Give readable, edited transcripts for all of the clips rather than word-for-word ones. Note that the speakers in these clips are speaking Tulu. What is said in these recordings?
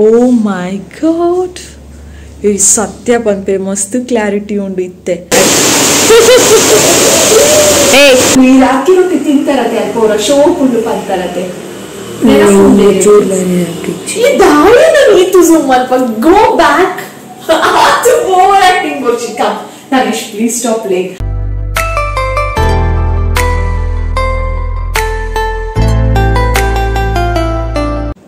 ಓ ಮೈ ಗಾಡ್, ಈ ಸತ್ಯ ಪನ್ಪೆ ಮಸ್ತ್ ಕ್ಲಾರಿಟಿ ಉಂಡು ಇತ್ತೆ. ಅಕ್ಕಿ ರೊಟ್ಟಿ ತಿಂತಾರತೆ ಅಲ್ಪ ಶೋಕ್ ಉಂಡು ಪಂತಾರತೆ. ಈ ದಾಳಿನ ನೀತು ಝೂಮ್ ಅಲ್ಪ ಗೋ ಬ್ಯಾಕ್ ಓವರ್ ಆಕ್ಟಿಂಗ್ ಬೋರ್ಚಿ. Come Tanish, please stop playing.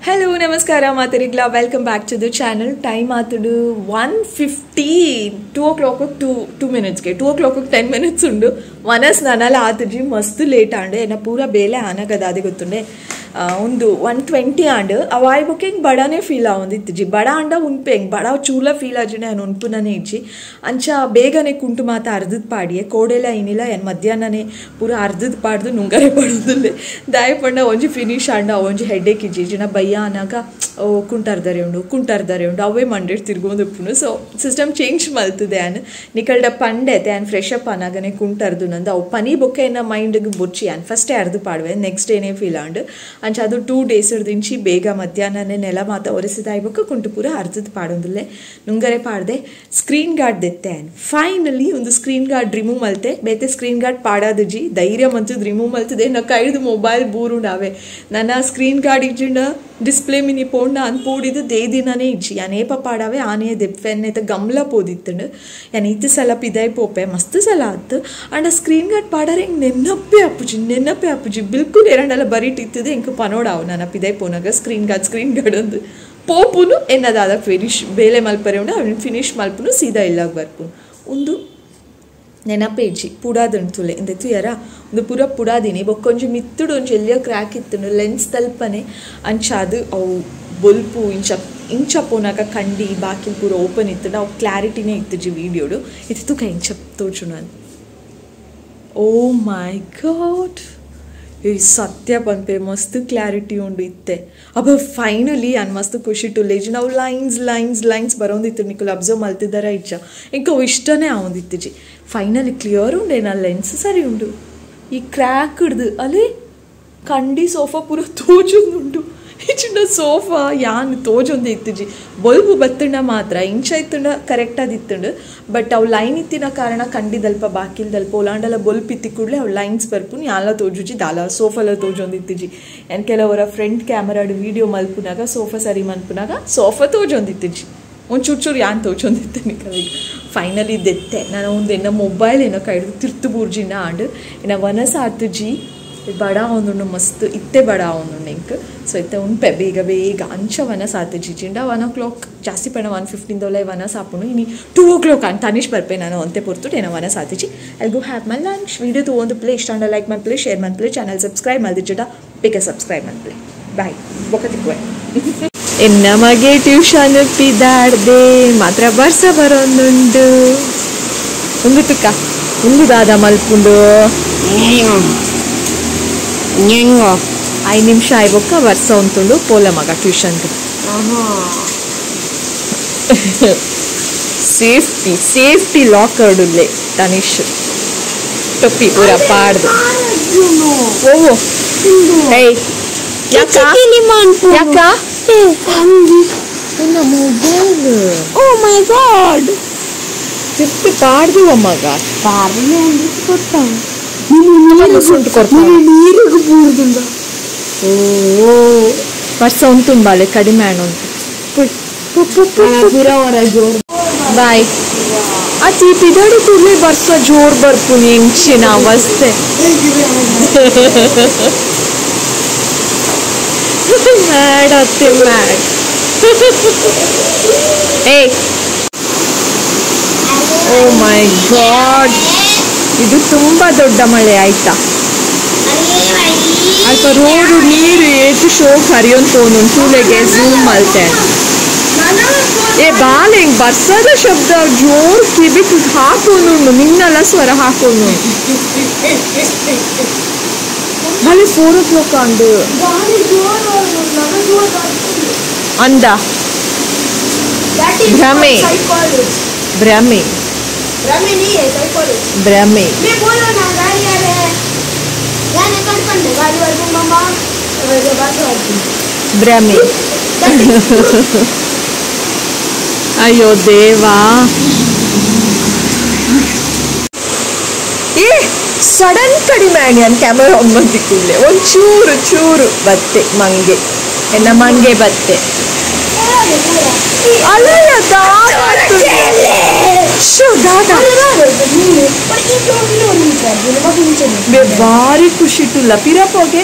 Hello ನಮಸ್ಕಾರ ಮಾತರಿಗ್ಲಾ, welcome back to the channel. Time ಆತುಡು 1:15, 2 o'clock 2 ಮಿನಿಟ್ಸ್ಗೆ, 2 o'clock 10 minutes ಉಂಡು. ವನಸ್ ನನಲ ಆತುಜಿ ಮಸ್ತ್ ಲೇಟ್ ಆಂಡು. ಎನ್ನ ಪೂರ ಬೇಲೆ ಆನಗದಾದೆ ಗೊತ್ತುಂಡೆ. ಒಂದು 1:20 ಆಂಡ್ ಅವಾಯ್ ಬುಕ್ಕಿಂಗ್ ಬಡಾನೇ ಫೀಲ್ ಆವೊಂದಿತ್ತಿಜಿ. ಬಡ ಆಂಡ ಉನ್ಪೆ ಹೆಂಗೆ ಬಡ ಚೂಲ ಫೀಲ್ ಆಜಿಂಡೆ ನಾನು ಉನ್ಪುನನೇ ಇಜ್ಜಿ. ಅಂಚ ಬೇಗನೆ ಕುಂಟು ಮಾತ ಅರ್ಧದ ಪಾಡಿಯೆ ಕೋಡೆಲ ಏನಿಲ್ಲ. ಏನು ಮಧ್ಯಾಹ್ನನೇ ಪೂರ ಅರ್ಧದ ಪಾಡ್ದು ನುಂಗರೆ ಪಡೋದಿಲ್ಲ. ದಾಯ ಪಂಡ ಒಂಜಿ ಫಿನಿಶ್ ಆಂಡ ಒಂಜಿ ಹೆಡ್ಡೇಕ್ ಇಜ್ಜಿ. ಜನ ಬಯ್ಯ ಅನ್ನಾಗ ಕುಂಟರ್ದರೆ ಉಂಡು ಕುಂಟರ್ದರೆ ಉಂಡು ಅವೇ ಮಂಡೇಟ್ ತಿರ್ಗೊಂದು ಉಪ್ಪುನು. ಸೊ ಸಿಸ್ಟಮ್ ಚೇಂಜ್ ಮಲ್ತದೆ. ಆನ್ ನಿಕಲ್ಡ ಪಂಡೆ ಆನ್ ಫ್ರೆಶ್ ಅಪ್ ಅನ್ನಾಗನೆ ಕುಂಟರ್ದು ನಂದು ಅವು ಪನಿ ಬೊಕ್ಕ ಎನ್ನ ಮೈಂಡ್ಗೆ ಬೊಚ್ಚಿ ಆನ್ ಫಸ್ಟೇ ಅರ್ಧ ಪಾಡುವೆ ನೆಕ್ಸ್ಟ್ ಡೇನೇ ಫೀಲ್ ಆಂಡ್. ಅಂಚ ಅದು 2 ಡೇಸ್ ದಿಂಚಿ ಬೇಗ ಮಧ್ಯಾಹ್ನನೇ ನೆಲ ಮಾತ ಒರೆಸಿದಾಯ್ಬೊಕ್ಕ ಕುಂಟು ಪೂರ ಅರ್ಧದ ಪಾಡೊಂದುಲ್ಲೆ ನುಂಗರೆ ಪಾಡ್ದೆ. ಸ್ಕ್ರೀನ್ ಗಾರ್ಡ್ ದೆತ್ತೆ ಆನ್ ಫೈನಲಿ ಒಂದು ಸ್ಕ್ರೀನ್ ಗಾರ್ಡ್ ರಿಮೂವ್ ಮಲ್ತೆ. ಬೇತೆ ಸ್ಕ್ರೀನ್ ಗಾರ್ಡ್ ಪಾಡಾದಜಿ ಧೈರ್ಯ ಮಂತದ ರಿಮೂವ್ ಮಲ್ತದೆ. ನಾ ಕೈದು ಮೊಬೈಲ್ ಬೂರುಂಡಾವೆ ನನ್ನ ಸ್ಕ್ರೀನ್ ಗಾರ್ಡ್ ಇಜ್ಜಿಂಡ ಡಿಸ್ಪ್ಲೇ ಮಿನಿ ಪೋಂಡ ಅನ್ ಪೋಡಿದ್ದು they ದಿನನೇ ಇಜ್ಜಿ. ಯಾನ್ ಏಪ ಪಾಡಾವೆ ಆನೆ ದೆಪ್ಪೆನ್ನೇತ ಗಮ್ಲ ಪೋದಿತ್ತಂಡು. ಯಾನ್ ಇತ್ತು ಸಲ ಪಿದಾಯ್ ಪೋಪೆ ಮಸ್ತ್ ಸಲ ಆತು. ಅಂಡ ಸ್ಕ್ರೀನ್ ಗಾರ್ಡ್ ಪಾಡಾರೆ ಹಿಂಗೆ ನೆನಪೇ ಅಪ್ಪುಜಿ ನೆನಪೇ ಅಪ್ಪುಜಿ ಬಿಲ್ಕುಲ್ ಏರಂಡಲ್ಲ ಬರೀಟಿತ್ತದೆ. ಎಂಕ್ ಪನೋಡಾವು ನನ್ನ ಪಿದಾಯ್ ಪೋನಾಗ ಸ್ಕ್ರೀನ್ ಗಾರ್ಡ್ ಸ್ಕ್ರೀನ್ ಗಾರ್ಡ್ ಅಂದು ಪೋಪುನು ಎನ್ನದಾದ ಫಿನಿಶ್ ಬೇಲೆ ಮಲ್ಪರೆ ಉಂಡು. ಅವನು ಫಿನಿಶ್ ಮಲ್ಪುನು ಸೀದಾ ಇಲ್ಲಾಗ ಬರ್ಪುನು. ಒಂದು ನೆನಪೇ ಇಜ್ಜಿ ಪುಡಾದುಂಡು ತುಲೆ ಇಂದ ತುಯರ ಒಂದು ಪೂರ ಪುಡಾದಿನಿ. ಬೊಕ್ಕೊಂಜಿ ಮಿತ್ತುಡು ಒಂಜಿ ಎಲ್ಲಿಯ ಕ್ರ್ಯಾಕ್ ಇತ್ತುಂಡು ಲೆನ್ಸ್ ತಲ್ಪನೆ. ಅಂಚಾದು ಅವು ಬೊಲ್ಪು ಇಂಚ ಇಂಚ ಪೋನಾಗ ಕಂಡಿ ಬಾಕಿಲ್ ಪೂರ ಓಪನ್ ಇತ್ತುಂಡು. ಅವು ಕ್ಲಾರಿಟಿನೇ ಇತ್ತುಜಿ ವೀಡಿಯೋಡು. ಇದು ತುಕ ಇಂಚ ತೋಚು ನಾನು. ಓ ಮೈ ಗಾಡ್, ಈ ಸತ್ಯ ಪನ್ಪೆ ಮಸ್ತ್ ಕ್ಲಾರಿಟಿ ಉಂಡು ಇತ್ತೆ. ಅಬ್ಬ ಫೈನಲಿ ಅನ್ ಮಸ್ತ್ ಖುಷಿ ಟುಲ್ಲೇಜ್. ನಾವು ಲೈನ್ಸ್ ಲೈನ್ಸ್ ಲೈನ್ಸ್ ಬರೋಂದಿತ್ತು ನಿಕುಲ್ ಅಬ್ಸರ್ವ್ ಮಲ್ತಿದ್ದಾರ ಇಚ್ಚ ಇಂಕ ಅವು ಇಷ್ಟನೇ ಆವೊಂದಿತ್ತಿಜಿ. ಫೈನಲಿ ಕ್ಲಿಯರ್ ಉಂಡೆ ನಾ ಲೆನ್ಸ್ ಸರಿ ಉಂಡು. ಈ ಕ್ರ್ಯಾಕ್ ಹಿಡ್ದು ಅಲ್ಲಿ ಕಂಡಿ ಸೋಫಾ ಪೂರ ತೋಜೊಂದುಂಡು. ಈ ಚಿನ್ನ ಸೋಫಾ ಯಾನ್ ತೋಜೊಂದು ಇತ್ತಿಜಿ. ಬೊಲ್ಬು ಬತ್ತುಂಡ ಮಾತ್ರ ಇಂಚ ಇತ್ತುಂಡ ಕರೆಕ್ಟ್ ಆದಿತ್ತುಂಡು. ಬಟ್ ಅವು ಲೈನ್ ಇತ್ತಿನ ಕಾರಣ ಕಂಡಿದಲ್ಪ ಬಾಕಿಲ್ದಲ್ಪ ಒಲಾಂಡಲ ಬೊಲ್ಪು ಇತ್ತಿ ಕೂಡಲೇ ಅವು ಲೈನ್ಸ್ ಬರ್ಪುನು ಯಾಲ ತೋಜುಜಿ ದಾಲ ಸೋಫಾಲ ತೋಜೊಂದು ಇತ್ತಿಜಿ. ಏನ್ ಕೆಲವರ ಫ್ರಂಟ್ ಕ್ಯಾಮರಾಡು ವೀಡಿಯೋ ಮಲ್ಪುನಾಗ ಸೋಫಾ ಸರಿ ಮಲ್ಪುನಾಗ ಸೋಫಾ ತೋಜೊಂದಿತ್ತಿಜಿ. ಒಂದು ಚೂರು ಚೂರು ಯಾನ್ ತೋಚೊಂದಿತ್ತೇನೆ ಕವಿಗೆ. ಫೈನಲಿ ದೆತ್ತೆ ನಾನು ಒಂದು ಎನ್ನ ಮೊಬೈಲ್ ಏನೋ ಕೈ ಹಿಡಿದು ತಿರ್ತು ಬೂರ್ಜಿನ ಆಂಡ್ ಎನ್ನ ವನಸ ಆತುಜಿ. ಬಡ ಒಂದುಂಡು ಮಸ್ತ್ ಇತ್ತೆ ಬಡ ಒಂದುಂಡು ಎಂಕ್. ಸೊ ಇತ್ತೆ ಉಂಪೆ ಬೇಗ ಬೇಗ ಅಂಚ ವನಸ ಆತುಜಿ. ಜಿಂಡ 1 o'clock ಜಾಸ್ತಿ ಪಣ 1:15 ದೊಲೆ ವನಸ ಆಪುನು. ಇನಿ 2 o'clock ಅಂತ ತನಿಷ್ ಬರ್ಪೆ ನಾನು ಅಂತೆ ಪೊರ್ತು ಏನೋ ವನಸ ಆತುಜಿ. I go have my lunch. Video ತಗೊಂಡು ಪ್ಲೇ ಇಷ್ಟ ಅಂಡ ಲೈಕ್ ಮನ್ಪ್ಲೇ ಶೇರ್ ಮನ್ಪ್ಲೇ ಚಾನಲ್ ಸಬ್ಸ್ಕ್ರೈಬ್ ಮಲ್ದಿಜಿಡ ಬೇಗ ಸಬ್ಸ್ಕ್ರೈಬ್ ಮನ್ಪ್ಲೇ. ಬಾಯ್ ಬೊಕತಿಕ್ವೆ. ಎನ್ನ ಮಗೆ ಟ್ಯೂಷನ್ ಪಿದಾಡ್ದೆ ಮಾತ್ರ ಬರ್ಸ ಬರೋಂದುಂಡು. ಒಂದು ತುಕ್ಕ ಒಂದು ದಾದ ಮಲ್ಪುಂಡು 5 ನಿಮಿಷ ಆಯ್ಬೊಕ್ಕ ವರ್ಷ ಉಂಟುಂಡು ಪೋಲ ಮಗ ಟ್ಯೂಷನ್ಗೆ. ಸೇಫ್ಟಿ ಸೇಫ್ಟಿ ಲಾಕ್ ಅಡುಲ್ಲೆ ತನಿಷ್ ಟೊಪ್ಪಿ ಪೂರ ಪಾಡ್ದು. ಓ ಏಯ್ ಯಾಕ ಯಾಕ ನನ್ನ ಮೊಬೈಲ್. ಓ ಮೈ ಗಾಡ್, ತಿರ್ತು ಪಾಡ್ದು ಮಗ ಪಾರ್ನೆ ಅಂದ್ರೆ ಕೊಡ್ತಾ ನೀರಿಗೆ ಬೂರ್ದುಂಡ. ಓ ವರ್ಷ ಉಂಟುಂಬಾಲೆ ಕಡಿಮೆ ಉಂಟು. ಬಾಯ್. ಆ ತೀಪಿದಾಡು ಕೂಡಲೇ ವರ್ಷ ಜೋರ್ ಬರ್ಪುನಿ ಇಂಚಿನ ಅವಸ್ಥೆ. ಮ್ಯಾಡ್ ಅತ್ತೆ ಮ್ಯಾಡ್. ಏಯ್ ಓ ಮೈ ಗಾಡ್, ಇದು ತುಂಬಾ ದೊಡ್ಡ ಮಳೆ ಆಯ್ತಾ. ಅಲ್ಪ ರೋಡು ನೀರು ಏತು ಶೋಕ್ ಹರಿಯೊಂದು ತೂಲೆಗೆ ಝೂಮ್ ಮಲ್ತೆ. ಏ ಬಾಲ ಹಿಂಗ್ ಬರ್ಸದ ಶಬ್ದ ಜೋರ್ ಕಿಬಿಕ್ ಹಾಕೋನು ನಿನ್ನಲ್ಲ ಸ್ವರ ಹಾಕೋನು. ಮಳೆ 4 o'clock ಅಂಡು ಅಂದ ಭ್ರಮೆ ಭ್ರಮೆ ಭ್ರಮೆ. ಭ್ರಮೆ. ಅಯ್ಯೋ ದೇವಾ ಏ ಸಡನ್ ಕಡಿಮೆ ಆಗಿ ನಾನು ಕ್ಯಾಮರಾ ಆನ್ ಬಂದಿ ಕೂಡಲೇ ಒಂದು ಚೂರು ಚೂರು ಬತ್ತೆ ಮಂಗೆ ಎನ್ನ ಮಂಗೆ ಬತ್ತೆ ಅಲ್ಲ ಭಾರಿ ಖುಷಿ ಟುಲ್ಲ ಪಿರಪೋಗೆ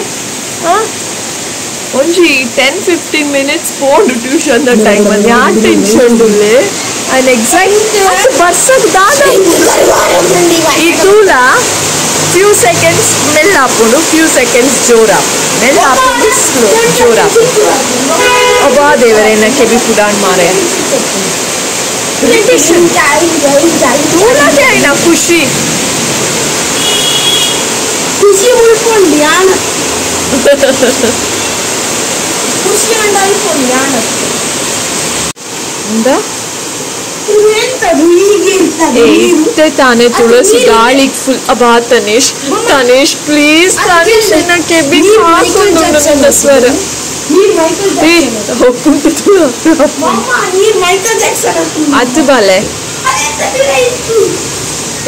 ಒಂಜಿ 10-15 ಮಿನಿಟ್ಸ್ ಪೋಂಡು tuition the time ಅಲ್ಲಿ ಯಾ ಟೆನ್ಷನ್ ಉಲ್ಲೆ ಅಂಡ್ ಎಕ್ಸೈಟ್ ಬರ್ಸಕ್ ದಾದ ಈ ತೂಲ ಫ್ಯೂ ಸೆಕೆಂಡ್ಸ್ ಮೆಲ್ಲ ಹಾಕೊಂಡು ಫ್ಯೂ ಸೆಕೆಂಡ್ಸ್ ಜೋರ ಮೆಲ್ಲ ಹಾಕೊಂಡು ಸ್ಲೋ ಜೋರ ಒಬ್ಬ ದೇವರೇನ ಕೆಬಿ ಪುಡಾಣ್ ಮಾರೆ ತೂಲಗೆ ಐನ ಖುಷಿ ಖುಷಿ ಉಳ್ಕೊಂಡು ಯಾನ ಖುಷಿ ಅಂಡಾಯ್ಕೊಂಡು ಯಾನ ಇತ್ತೆ ತಾನೇ ತುಳಸಿ ಗಾಳಿಗೆ ಫುಲ್ ಅಬಾ ತನೇಶ್ ತನೇಶ್ ಪ್ಲೀಸ್ ತನೇಶ್ ಎನ್ನ ಕೆಬಿ ಹಾಕೊಂಡು ಸ್ವರ ಅದು ಬಾಲೆ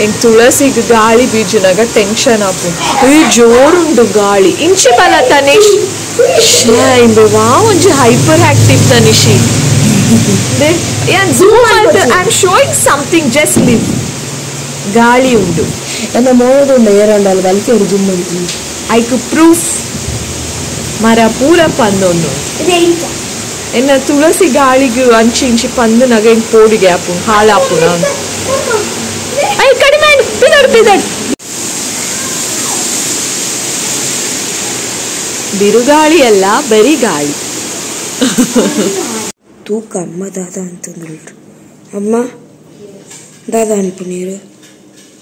ಎಂಗ್ ತುಳಸಿಗೆ ಗಾಳಿ ಬೀಜನಾಗ ಟೆನ್ಷನ್ ಆಪು ಈ ಜೋರುಂಡು ಗಾಳಿ ಇಂಚಿ ಬಲ ತನೇಶ್ ವಾ ಒಂಜಿ ಹೈಪರ್ ಆಕ್ಟಿವ್ ತನಿಷಿ zoom I am showing something just leave ಗಾಳಿ ಉಂಡು ನನ್ನ ಮೋದುಂಡು ಏರಂಡಲ್ಲ ಬಲ್ಕೆ ಒಂದು ಜೂಮ್ ಮಾಡ್ತೀನಿ ಐಕ್ ಪ್ರೂಫ್ ಮರ ಪೂರ ಪಂದೊಂದು ಎನ್ನ ತುಳಸಿ ಗಾಳಿಗೆ ಅಂಚಿ ಇಂಚಿ ಪಂದು ನಗ ಎಂಗ್ ಪೋಡಿಗೆ ಆಪು ಹಾಳಾಪುನ I ಕಡಿಮೆ ಬಿದಡ್ ಬಿದಡ್ ಬಿರುಗಾಳಿ ಅಲ್ಲ ಬರೀ ಗಾಳಿ ತೂಕ ಅಮ್ಮ ದಾದಾ ಅಂತಂದ್ರು ಅಮ್ಮ ದಾದಾ ಅನ್ಪುನೀರು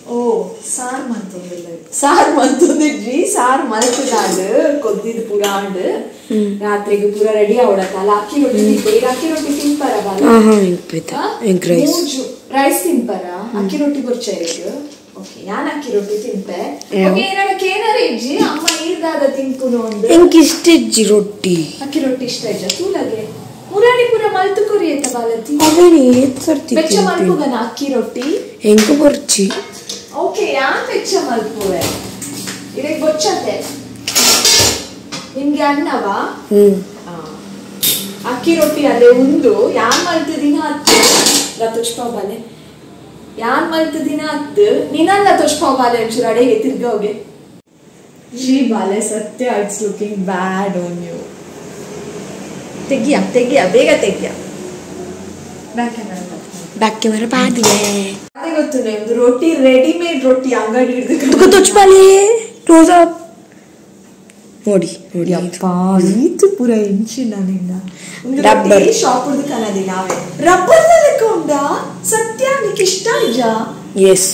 ಓ ಸಾರ್ ಮಂತೊಂದಿಲ್ಲ ಸಾರ್ ಮಂತೊಂದಿಜ್ಜಿ ಸಾರ್ ಮಲ್ತದಾಂಡ್ ಕೊದ್ದಿದ್ ಪೂರ ಆಂಡ್ ರಾತ್ರಿಗೆ ಪೂರ ರೆಡಿ ಅವಡತ್ತಲ್ಲ ಅಕ್ಕಿ ರೊಟ್ಟಿ ತಿಂಪೆ ಈಗ ಅಕ್ಕಿ ರೊಟ್ಟಿ ತಿಂಪಾರ ಬಾಲ ಎಂಕ್ ರೈಸ್ ರೈಸ್ ತಿಂಪಾರ ಅಕ್ಕಿ ರೊಟ್ಟಿ ಬೊರ್ಚ ಇರಕ್ ಓಕೆ ಯಾನ್ ಅಕ್ಕಿ ರೊಟ್ಟಿ ತಿಂಪೆ ಓಕೆ ಏನಾರ ಕೇನಾರ ಇಜ್ಜಿ ಅಮ್ಮ ನೀರ್ದಾದ ತಿಂಪುನು ಒಂದು ಎಂಕ್ ಇಷ್ಟ ಇಜ್ಜಿ ರೊಟ್ಟಿ ಅಕ್ಕಿ ರೊಟ್ಟಿ ಇಷ್ಟ ಇಜ್ಜ ತೂಲಗೆ ಮುರಾಣಿ ಪೂರ ಮಲ್ತು ಕೊರಿಯೇತ ಬಾಲತಿ ಅವೇನಿ ಏತ್ ಸರ್ತಿ ಬೆಚ್ಚ ಮಲ್ಪುಗನ ಅಕ್ಕಿ ರೊಟ್ಟಿ ಎಂಕ್ ಬೊರ್ಚಿ ಓಕೆ ಯಾನ್ ಬೆಚ್ಚ ಮಲ್ಪುವೆ ಇದಕ್ಕೆ ಬೊಚ್ಚತೆ ನಿಮ್ಗೆ ಅನ್ನವಾ ಅಕ್ಕಿ ರೊಟ್ಟಿ ಅದೇ ಉಂದು ಯಾನ್ ಮಲ್ತು ದಿನ ಹತ್ತು ಲತುಷ್ಪ ಬಾಲೆ ಯಾನ್ ಮಲ್ತು ದಿನ ಹತ್ತು ನಿನ್ನಲ್ಲ ತುಷ್ಪ ಬಾಲೆ ಒಂಚೂರು ಅಡೆಗೆ ತಿರ್ಗ ಹೋಗಿ ಜಿ ಬಾಲೆ ಸತ್ಯ it's looking bad on you ತೆಗಿಯ ತೆಗಿಯ ಬೇಗ ತೆಗಿಯ ಬ್ಯಾಕ್ ಕ್ಯಾಮೆರಾ ಬಾದಿಗೆ ಅದೇ ಗೊತ್ತು ನಿಮ್ದು ರೊಟ್ಟಿ ರೆಡಿಮೇಡ್ ರೊಟ್ಟಿ ಅಂಗಡಿ ಹಿಡಿದು ತುಚ್ಪಾಲಿ ಕ್ಲೋಸ್ ಅಪ್ ನೋಡಿ ನೋಡಿ ಅಪ್ಪ ಈತು ಪೂರ ಇಂಚಿನ ನಿನ್ನ ರಬ್ಬರ್ ಶಾಪ್ ಹಿಡಿದು ಕನದಿ ನಾವೇ ರಬ್ಬರ್ ಲೆಕ್ಕ ಉಂಡಾ ಸತ್ಯ ನಿಕ್ ಇಷ್ಟ ನಿಜ ಎಸ್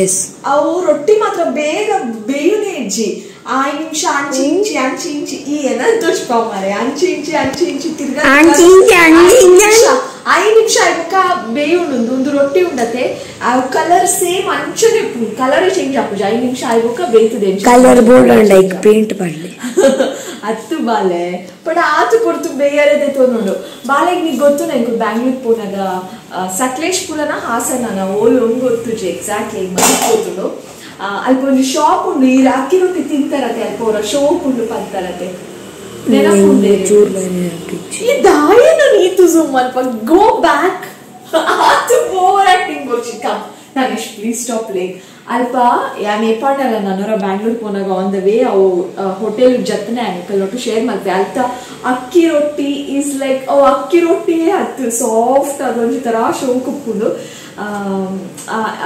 ಎಸ್ ಅವು ರೊಟ್ಟಿ ಮಾತ್ರ ಬೇಗ ಬೇಯುನೇ ಇಜ್ಜಿ ಐದು ನಿಮಿಷ ಅಂಚಿ ಇಂಚಿ ಅಂಚಿ ಇಂಚಿ ಈ ಏನ ತೋಚ್ಪ ಮಾರೆ ಅಂಚಿ ಇಂಚಿ ಅಂಚಿ ಇಂಚಿ ತಿರ್ಗಾ ಅಂಚಿ ಇಂಚಿ ಅಂಚಿ ಇಂಚಿ ಐದು ನಿಮಿಷ ಆಯ್ಕ ಬೇಯುಂಡು ಒಂದು ರೊಟ್ಟಿ ಉಂಡತೆ ಆ ಕಲರ್ ಸೇಮ್ ಅಂಚನೆ ಕಲರ್ ಚೇಂಜ್ ಆಪುಜ 5 ನಿಮಿಷ ಆಯ್ಕ ಬೇಯ್ತದೆ colour board and like paint ಬಾಲೆ ಅತ್ತು ಬಾಲೆ ಬಟ್ ಆತು ಪೊರ್ತು ಬೇಯರದೆ ತೋನುಂಡು ಬಾಲೆಗೆ ನೀ ಗೊತ್ತು ನಂಗೆ ಬ್ಯಾಂಗ್ಳೂರ್ ಪೋನಾಗ ಸಕಲೇಶ್ಪುರನ ಹಾಸನ ಓಲ್ ಒಂದ್ ಗೊತ್ತುಜಿ ಎಕ್ಸಾಕ್ಟ್ಲಿ ಮನೆ ಕೂತುಂಡು ಅಲ್ಪ ಒಂದು ಶಾಪ್ ಉಂಡು ಈ ಅಕ್ಕಿ ರೊಟ್ಟಿ ತಿಂತಾರತೆ ಅಲ್ಪ ಅವರ ಶೋಪ್ ಉಂಡು ಪಂತಾರತೆ ಈ ದಾಯನ ನೀತು ಝೂಮ್ ಅಲ್ಪ ಗೋ ಬ್ಯಾಕ್ ಆತು ಓವರ್ ಆಕ್ಟಿಂಗ್ ಬೋರ್ಚಿ come Tanish please stop playing ಅಲ್ಪ ಯಾನ್ ಏಪಾಂಡಲ ನಾನೊರ ಬ್ಯಾಂಗ್ಳೂರ್ ಪೋನಾಗ on the way ಅವು ಹೋಟೆಲ್ ಜತ್ನೆ ಅಂಕಲ್ ಒಟ್ಟು ಶೇರ್ ಮಲ್ಪೆ ಅಲ್ತ ಅಕ್ಕಿ ರೊಟ್ಟಿ is like ಅವು ಅಕ್ಕಿ ರೊಟ್ಟಿ ಹತ್ತು ಸಾಫ್ಟ್ ಅದೊಂದು ತರ ಶೋಕ್ ಉಪ್ಪುಂಡು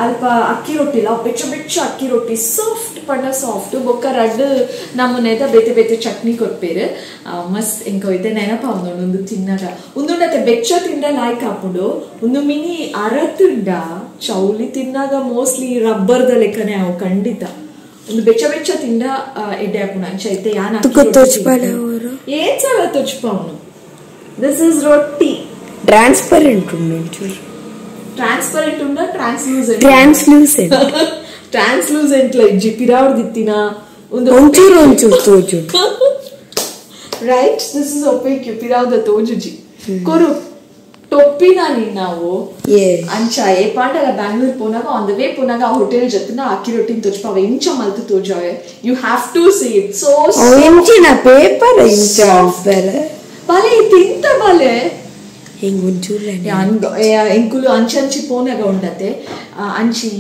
ಅಲ್ಪ ಅಕ್ಕಿ ರೊಟ್ಟಿಲ ಬೆಚ್ಚ ಬೆಚ್ಚ ಅಕ್ಕಿ ರೊಟ್ಟಿ ಸಾಫ್ಟ್ ಪಂಡ ಸಾಫ್ಟ್ ಬೊಕ್ಕ ರಡ್ಡು ನಮ್ಮನೆದ ಬೇತೆ ಬೇತೆ ಚಟ್ನಿ ಕೊರ್ಪೇರು ಮಸ್ತ್ ಎಂಕ ಇತ್ತೆ ನೆನಪ ಒಂದು ತಿನ್ನಾಗ ಒಂದುಂಡತೆ ಬೆಚ್ಚ ತಿಂಡ ಲಾಯ್ಕ್ ಹಾಪುಂಡು ಒಂದು ಮಿನಿ ಅರತುಂಡ ಚೌಲಿ ತಿನ್ನಾಗ ಮೋಸ್ಟ್ಲಿ ರಬ್ಬರ್ದ ಲೆಕ್ಕನೆ ಅವು ಖಂಡಿತ ಒಂದು ಬೆಚ್ಚ ಬೆಚ್ಚ ತಿಂಡ ಎಡ್ಡೆ ಹಾಪುಂಡು ಅಂಚ ಐತೆ ಯಾನ್ ಏನ್ ಸಲ ತೊಚ್ಪವನು this is ರೊಟ್ಟಿ ಟ್ರಾನ್ಸ್ಪರೆಂಟ್ ಉಂಡು ಟ್ರಾನ್ಸ್ಪರೆಂಟ್ ಉಂಡ translucent translucent translucent like G ಪಿರಾವ್ದಿತ್ತಿನ ಒಂದು ಒಂಚೂರು ಒಂಚೂರು ತೋಜು Right, this is opaque ಪಿರಾವುದ ತೋಜುಜಿ ಕೊರು ಟೊಪ್ಪಿನ ನಾವು ಅಂಚ ಏ ಪಾಂಡಲ ಬ್ಯಾಂಗ್ಳೂರ್ ಪೋನಾಗ ಆನ್ the way ಪೋನಾಗ ಆ ಹೋಟೆಲ್ ಜೊತೆನ ಅಕ್ಕಿ ರೊಟ್ಟಿನ ತೋಜ್ಪಾವೆ ಇಂಚ ಮಲ್ತು ತೋಜಾವೆ. You have to see it. So ಇಂಚಿನ ಪೇಪರ್ ಇಂಚ ಬಲೆ ತಿಂತ ಬಲೆ ಹೆಂಗ್ ಒಂಚೂರು ಎಂಕುಲು ಅಂಚಿ ಅಂಚಿ ಪೋನಾಗ ಉಂಡತೆ ಅಂಚಿ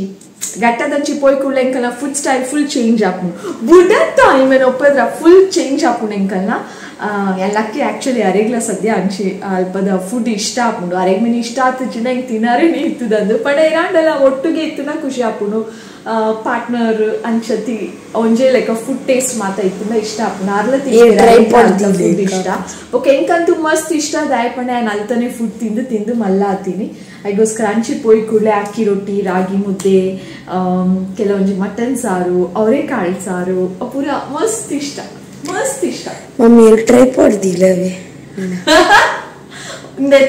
ಗಟ್ಟದಂಚಿ ಪೋಯ್ ಕೂಡಲೇ ಎಂಕಲ್ನ ಫುಡ್ ಸ್ಟೈಲ್ ಫುಲ್ ಚೇಂಜ್ ಆಪುಂಡು ಬುಡತ್ತ ಐಮೆನ್ ಒಪ್ಪದ್ರ ಫುಲ್ ಚೇಂಜ್ ಆಪುಂಡು ಎಂಕಲ್ನ. ಎಲ್ಲಕ್ಕೆ ಆ್ಯಕ್ಚುಲಿ ಅರೆಗ್ಲ ಸದ್ಯ ಅಂಚಿ ಅಲ್ಪದ ಫುಡ್ ಇಷ್ಟ ಆಪುಂಡು ಅರೆಗ್ ಮೀನು ಇಷ್ಟ ಆತುಜಿನ ಹಿಂಗೆ ತಿನ್ನಾರೇನೆ ಇತ್ತದಂದು ಪಂಡ ಇರಾಂಡಲ ಒಟ್ಟಿಗೆ ಇತ್ತುನ ಖುಷಿ ಆಪುಂಡು. ಪಾರ್ಟ್ನರ್ ಅಂಚತಿ ಒಂಜೇ ಲೈಕ್ ಫುಡ್ ಟೇಸ್ಟ್ ಮಾತ ಇತ್ತುನ ಇಷ್ಟ ಆಪುಂಡು ಅರ್ಲ ಫುಡ್ ಇಷ್ಟ. ಓಕೆ ಎಂಕಂತೂ ಮಸ್ತ್ ಇಷ್ಟ ದಾಯ ಪಂಡ ನಾನು ಅಲ್ತಾನೆ ಫುಡ್ ತಿಂದು ತಿಂದು ಮಲ್ಲ ಆತೀನಿ. ಐಗೋಸ್ಕರ ಅಂಚಿ ಪೋಯ್ ಕೂಡಲೇ ಅಕ್ಕಿ ರೊಟ್ಟಿ ರಾಗಿ ಮುದ್ದೆ ಕೆಲವೊಂಜಿ ಮಟನ್ ಸಾರು ಅವರೆಕಾಳು ಸಾರು ಪೂರ ಮಸ್ತ್ ಇಷ್ಟ ಮಸ್ತ್ ಇಷ್ಟ. ಮಮ್ಮಿ ಟ್ರೈಪಾಡ್ ದಿಲವೆ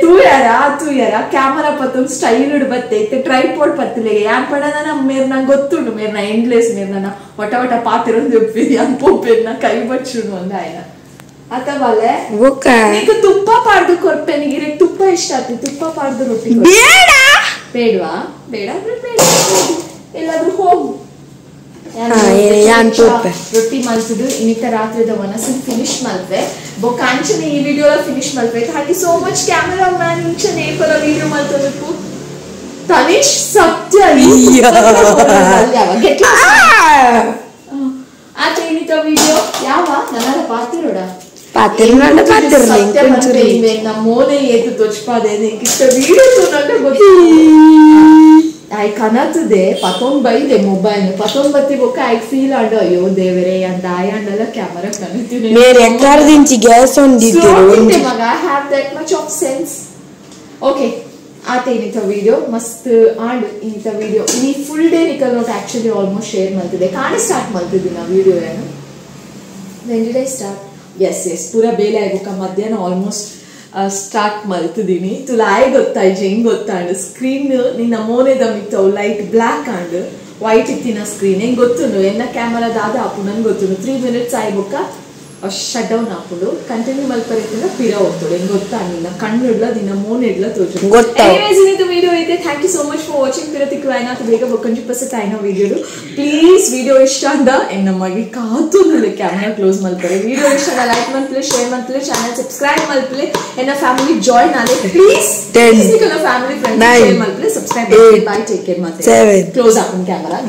ತೂಯಾರ ತೂಯಾರ ಕ್ಯಾಮರಾ ಪತ್ತೊಂದು ಸ್ಟೈಲ್ ಬತ್ತೆ ಇತ್ತೆ ಟ್ರೈಪಾಡ್ ಪತ್ತಲೆ ಯಾನ್ ಪಡ ನನ್ನ ಮೇರ್ ನಂಗೆ ಗೊತ್ತುಂಡು ಮೇರ್ನ ಎಂಡ್ಲೆಸ್ ಮೇರ್ ನನ್ನ ಒಟ ಒಟ ಪಾತಿರೊಂದು ಯಾನ್ ಪೋಪೇರ್ನ ಕೈ ಬಚ್ಚುಂಡು ಒಂದ ಆಯ್ನ ಅತವಲೆ ಈಗ ತುಪ್ಪ ಪಾಡ್ದು ಕೊರ್ಪೆನಿಗೆ ಇರಕ್ ತುಪ್ಪ ಇಷ್ಟ ಆಯ್ತು ತುಪ್ಪ ಪಾಡ್ದು ರೊಟ್ಟಿ ಬೇಡ ಬೇಡವಾ ಬೇಡ ಅಂದ್ರೆ ಬೇಡ ಎಲ್ಲಾದ್ರೂ ಹೋಗು. ರೊಟ್ಟಿ ಮಲ್ತದು ಇನ್ನಿತ ರಾತ್ರಿದ ಒನಸನ್ ಫಿನಿಶ್ ಮಲ್ಪೆ ಬೊಕ್ಕ ಅಂಚನೆ ಈ ವಿಡಿಯೋ ಫಿನಿಶ್ ಮಲ್ಪೆ. Thank you so much camera man ಇಂಚನೆ ಏಪಲ ವಿಡಿಯೋ ಮಲ್ತದಕ್ಕೂ ತನಿಷ್ ಸತ್ಯ ಆತ ಇನ್ನಿತ ವಿಡಿಯೋ ಯಾವ ನನ್ನ ಪಾತಿರೋಡ ಮೋನೆ ಏತು ತೋಚ್ಪಾದೆ ಇಷ್ಟ ವಿಡಿಯೋ ತೋನಂಗ ಗೊತ್ತು I ಕನತದೆ ಪತೊಂದ್ ಬೈದೆ ಮೊಬೈಲ್ ಪತೊಂದ್ ಬತ್ತಿ ಬೊಕ್ಕ I feel ಆಂಡ ಅಯ್ಯೋ ದೇವರೇ ಅಂತ ಆಯಾಂಡಲ್ಲ ಕ್ಯಾಮರಾ ಕನತಿನಿ ಮೇರೆ ಎಕ್ಕಾರದಿಂಚಿ ಗ್ಯಾಸ್ ಒಂದಿತ್ತು ಮಗ I have that much of sense. Okay ಆತ ಇನ್ನಿತ ವಿಡಿಯೋ ಮಸ್ತ್ ಆಂಡ್ ಇನ್ನಿತ ವಿಡಿಯೋ ಈ ಫುಲ್ ಡೇ ನಿಕಲ್ ನೋಟ್ ಆಕ್ಚುಲಿ ಆಲ್ಮೋಸ್ಟ್ ಶೇರ್ ಮಾಡ್ತಿದ್ದೆ ಕಾಣ ಸ್ಟಾರ್ಟ್ ಮಾಡ್ತಿದ್ದೆ ನಾ ವಿಡಿಯೋ ಏನು when did I start? Yes yes ಪೂರ ಬೇಲೆ ಆಗೋಕ ಮಧ್ಯಾಹ್ನ ಆಲ್ಮೋಸ್ಟ್ ಸ್ಟಾರ್ಟ್ ಮಲ್ತಿದ್ದೀನಿ. ತುಲಾಯ್ ಗೊತ್ತಾಯ್ತು ಹೆಂಗ್ ಗೊತ್ತಾಂಡು ಸ್ಕ್ರೀನ್ ನಿನ್ನ ಮೋನೆದ ಮಿತ್ತವು ಲೈಟ್ ಬ್ಲ್ಯಾಕ್ ಆಂಡ್ ವೈಟ್ ಇತ್ತಿನ ಸ್ಕ್ರೀನ್ ಹೆಂಗ್ ಗೊತ್ತುಂಡು ಎನ್ನ ಕ್ಯಾಮರಾದ ಆಪು ನಂಗೆ ಗೊತ್ತುಂಡು 3 ಮಿನಿಟ್ಸ್ ಆಯ್ಬೊಕ್ಕ ಶಟ್ ಡೌನ್ ಆಪುಂಡು ಕಂಟಿನ್ಯೂ ಮಲ್ಪರಿತ್ತಿನ ಪಿರ ಹೋಗ್ತದೆ ಹೆಂಗ್ ಗೊತ್ತಾಗಿಲ್ಲ ಕಣ್ಣು ಇಡ್ಲ ದಿನ ಮೋನೆ ಇಡ್ಲ ತೋಚು. ಎನಿವೇಸ್ ಇನ್ನಿತ ವಿಡಿಯೋ ಐತೆ. Thank you so much for watching. ಪಿರ ತಿಕ್ಕು ಆಯ್ನಾತು ಬೇಗ ಬೊಕ್ಕಂಜಿ ಪಸ ತಾಯ್ನ ವಿಡಿಯೋ ಪ್ಲೀಸ್ ವಿಡಿಯೋ ಇಷ್ಟ ಅಂದ ನಮಗೆ ಕಾತುಂದುಳ್ಳೆ ಕ್ಯಾಮರಾ ಕ್ಲೋಸ್ ಮಲ್ಪರೆ ವಿಡಿಯೋ ಇಷ್ಟ ಲೈಕ್ ಮಲ್ಪಲೆ ಶೇರ್ ಮಲ್ಪಲೆ ಚಾನಲ್ ಸಬ್ಸ್ಕ್ರೈಬ್ ಮಲ್ಪಲೆ ಎನ್ನ ಫ್ಯಾಮಿಲಿ ಜಾಯಿನ್ ಆಲೆ ಪ್ಲೀಸ್ ಪ್ಲೀಸ್ ನಿಕಲ ಫ್ಯಾಮಿಲಿ ಫ್ರೆಂಡ್ಸ್ ಶೇರ್ ಮಲ್ಪಲೆ ಸಬ್ಸ್ಕ್ರೈಬ್ ಮಲ್ಪಲೆ. Bye, take care. ಮತ್ತೆ ಕ್ಲೋಸ್ ಆಪನ್ ಕ್ಯಾಮರಾ.